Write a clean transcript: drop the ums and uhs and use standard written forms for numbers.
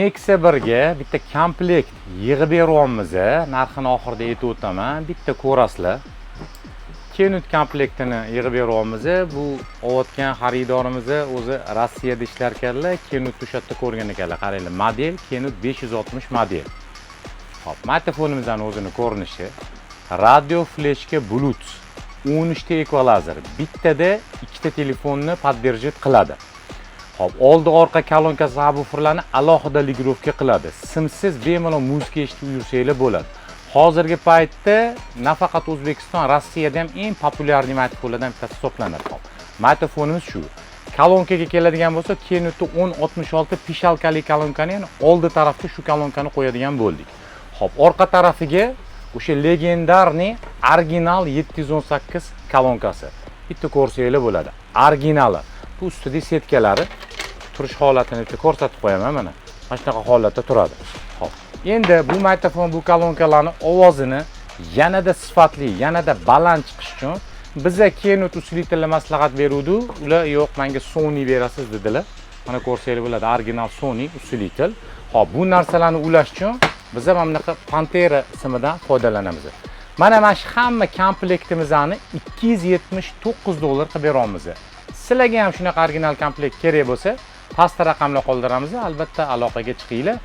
Nexia 1ga bitta komplekt yig'ib beryapmiz. Narxini oxirida aytib o'taman. Bitta ko'rasizlar. Kenwood komplektini yig'ib beryapmiz. Bu olayotgan xaridorimiz o'zi Rossiyada ishlar ekanlar, Kenwood o'sha yerda ko'rgan ekanlar. Qaranglar, model Kenwood 560 model. Hop, magnitofonimizning o'zini ko'rinishi. Radio, флешка, Bluetooth, 13 ta ekvalizer. Bittada ikkita telefonni поддерживать qiladi. Hop, oldi orqa kolonka, sabvuferlarni alohida регулировка qiladi. Simsiz bemalol muzika eshitib yursanglar bo'ladi. Hozirgi paytda nafaqat O'zbekiston, Rossiyada ham eng популярный magnitofonlardan bittasi hisoblanadi. Hop, magnitofonimiz shu. Kolonkaga keladigan bo'lsa, Kenwood 1066 пищалка li kolonkani, ya'ni oldi tarafga shu kolonkani qo'yadigan bo'ldik. Hop, orqa tarafiga o'sha легендарный original 718 kolonkasi. Bitta ko'rsanglar bo'ladi. Originali. Bu ustida setkalari turish holatini bitta ko'rsatib qo'yaman mana. Mana shunaqa holatda turadi. Hop. Endi bu magnitofon, bu kolonkalarni ovozini yanada sifatli, yanada baland chiqish uchun biza Kenwood усилитель maslahat beruvdi. Ular yo'q, menga Sony berasiz dedilar. Mana ko'rsanglar bo'ladi, original Sony усилитель. Hop, bu narsalarni ulash uchun biza mana bunaqa Pantera simidan foydalanamiz. Mana shu hamma komplektimizni 279 dollar qilib beramiz. Sizlarga ham shunaqa original komplekt kerak bo'lsa, pastda raqamlar qoldiramiz, albatta aloqaga chiqinglar.